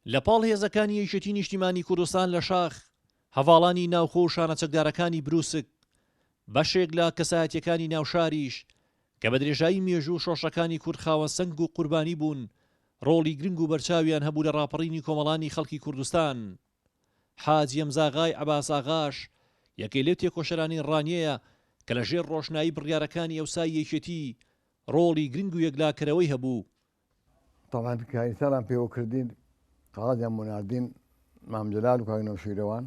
لە پاڵ هێزەکانی یەکێتی نیشتیمانی کوردستان لە شاخ، هەڤاڵانی ناوخۆ و شانە چەکدارەکانی بروسک، بەشێک لە کەسایەتیەکانی ناو شاریش کە بە درێژایی مێژوو شۆڕشەکانی کورد خاوەن سەنگ و قوربانی بوون، ڕۆڵی گرنگ و بەرچاویان هەبوو لە ڕاپەڕینی کۆمەڵانی خەڵکی کوردستان. حاجی هەمزاغای عەباساغاش یەکێ لەو تێکۆشەرانەی ڕانیەیە کە لە ژێر ڕۆشنایی بڕیارەکانی ئەوسای یەکێتی ڕۆڵی گرنگ و یەکلاکەرەوەی هەبوو. تەبعەن کە ئیرساڵیان پێوە کردین قاغەزیان بۆ ناردین مام جەلال و کاک نەوشیرەوان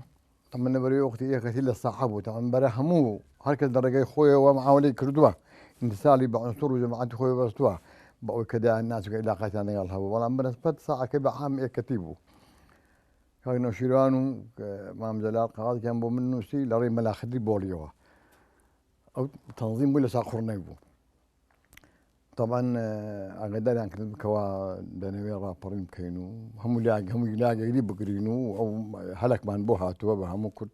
تەمەن لەبەرەوەی وەختی یەکەتی لە ساحە بوو تەمەن بەرە هەموو هەرکەس لە ڕێگەی خۆیەوە معاولەی کردووە ئینتساڵی بە عنسوڕ و جەماعەتی خۆی بەستووە بە ئەوەی کە دایان ناچکە عیلاقاتیان لەگەڵ هەبوو بەڵام بەنسبەت ساعەکەی بە عام یەکەتی بوو کاک نەوشیروان و مام جەلال قاغەزێکیان بۆ من نووسی لە ڕێی مەلا خدری بۆڵیەوە ئەو تەنزیم بوو لە ساقوڕنەی بوو تەبعەن ئاگاداریان کرد کەوا دەنەوێ ڕاپەڕین بکەین و هەموو لاگ هەمووی لاگەری بگرین و ئەو هەلکمان بۆ هاتووە بە هەموو کورد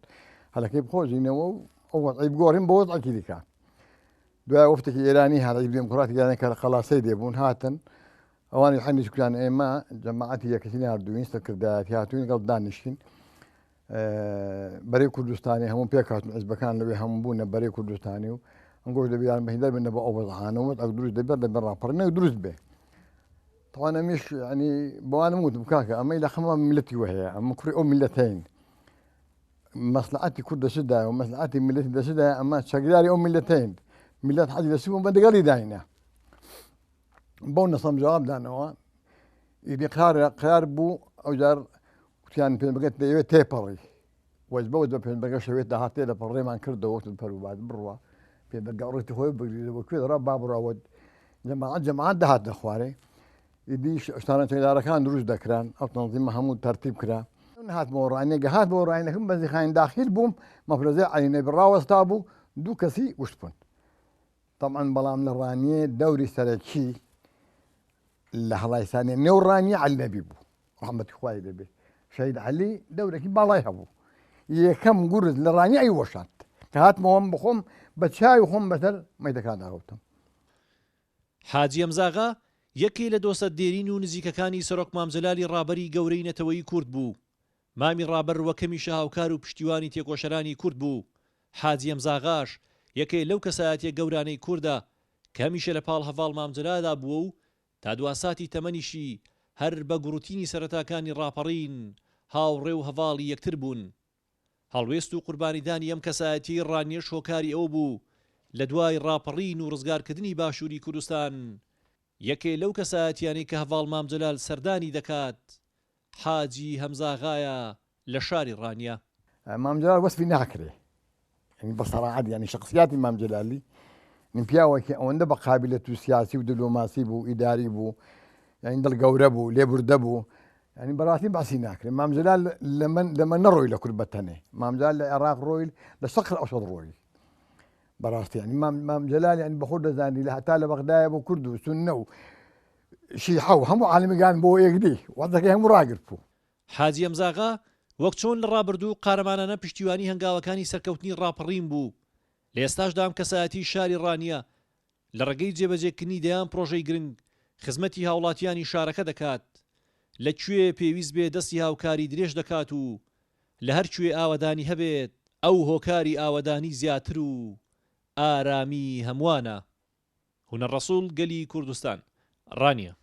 هەلەکەی بخۆزینەوە و ئەو وەزعی بگۆڕین بۆ وەزعێکی دیکە دوای وەفتێکی ئێرانی هات حیزبی دێموکراتی ئێرانی کە لە قەڵاسەی دێ بوون هاتن ئەوانی حەنیش کوتیان ئێمە جەماعەتی یەکەتی ناردووین سەرکردایەتی هاتووین گەڵ دانیشتین بەرەی کوردستانی هەموو پێک هاتن حزبەکان لەوێ هەموو بوونە بەرەی کوردستانی و ئەنگۆش دەبیان بەهیدەر بن بۆ ئەو وەزعانە وەزعێک دروست دەبێت دەبێت ڕاپەڕینێک دروست بێ تەوان ئەمیش ینی بەوانم وتم کاکە ئەمەی لە خەمە میلەتی وە هەیە ئەمە کوڕی ئەو میلەتەین مەسلعەتی کورد دەشدایە و مەسلعەتی میلەتی دەشدایە ئەمە چەکداری ئەو میلەتەین میلەت حەزی لە بوون بە دەگەڵی داینە بەو نەسەم جواب دانەوە ئیدی قرار قرار بوو ئەوجار وتیان پێشمەرگە دەیەوێت تێپەڕی وەجبە وەجبە پێشمەرگە شەوێت داهات تێ دەپەڕێمان کردەوە وتم پەروباد بڕوا پێشمەرگە ڕێتی خۆی بگریەوە کوێ دەڕا با بڕاوە جەماعەت جەماعەت دەهات لە خوارێ ئیدی شتانە چەکدارەکان دروست دەکران ئەو تەنزیمە هەموو تەرتیب کرا من هاتمەوە ڕانیە گە هاتمەوە ڕانیەکەم بەنزیخانی داخیل بووم مەفرەزەی عەلی نەبی ڕاوەستا بوو دوو کەسی وشت بوون تەبعەن بەڵام لە ڕانیە دەوری سەرەکی لە هەڵایسانێ نێو ڕانیە عەلی نەبی بوو ڕەحمەتی خوای لێ بێ شەهید عەلی دەورێکی باڵای هەبوو یەکەم گورز لە ڕانیە ئەی وەشاند کە هاتمەوەم بخۆم بە چاوی خۆم بەسەر مەیتەکاندا کەوتم. حاجی هەمزاغا یەکێ لە دۆستە دێرین و نزیکەکانی سەرۆک مام جەلالی ڕابەری گەورەی نەتەوەیی کورد بوو. مامی ڕابەر وەک هەمیشە هاوکار و پشتیوانی تێکۆشەرانی کورد بوو. حاجی هەمزاغاش یەکێ لەو کەسایەتیە گەورانەی کوردە کە هەمیشە لە پاڵ هەڤاڵ مام جەلالا بووە و تا دوا ساتی تەمەنیشی هەر بە گوڕوتینی سەرەتاکانی ڕاپەڕین هاوڕێ و هەڤاڵی یەکتر بوون. هەڵوێست و قوربانیدانی ئەم کەسایەتیەی ڕانیەش هۆکاری ئەوە بوو لە دوای ڕاپەڕین و ڕزگارکردنی باشووری کوردستان یەکێ لەو کەسایەتیانەی کە هەڤاڵ مام جەلال سەردانی دەکات حاجی هەمزاغایە لە شاری ڕانیە. مام جەلال وەسفی ناکرێ یعنی بە سەراحەت یعنی شخصیاتی مام جەلالی من پیاوەکی ئەوەندە بە قابلەت و سیاسی و دبلۆماسی بوو ئیداری بوو یعنی دڵ گەورە بوو لێبوردە بوو یعنی بەڕاستی باسی ناکرێ مام جەلال لەمن لەمە نەڕۆی لە کورد بەتەنێ مام جەلال لە عێراق ڕۆی لە سەقر ئەوسەد ڕۆی بەڕاستی یعنی مام مام جەلال یعنی بەخۆ دەزانی لە هەتا لە بەغدایە بۆ کورد و سوننە و شیعە و هەموو عالمەکان بۆ یەکدی وەزەکەی هەموو ڕاگرت بوو. حاجی هەمزاغا وەک چۆن لە ڕابردوو قارەمانانە پشتیوانی هەنگاوەکانی سەرکەوتنی ڕاپەڕین بوو، لە ئێستاشدا ئەم کەسایەتیی شاری ڕانیە لە ڕێگەی جێبەجێکردنی دەیان پڕۆژەی گرنگ خزمەتی هاوڵاتیانی شارەکە دەکات، لە کوێ پێویست بێ دەستی هاوکاری درێژ دەکات و لە هەر کوێ ئاوەدانی هەبێت ئەو هۆکاری ئاوەدانی زیاتر و ئارامی هەمووانە. هونەر ڕەسوڵ، گەلی کوردستان، ڕانیە.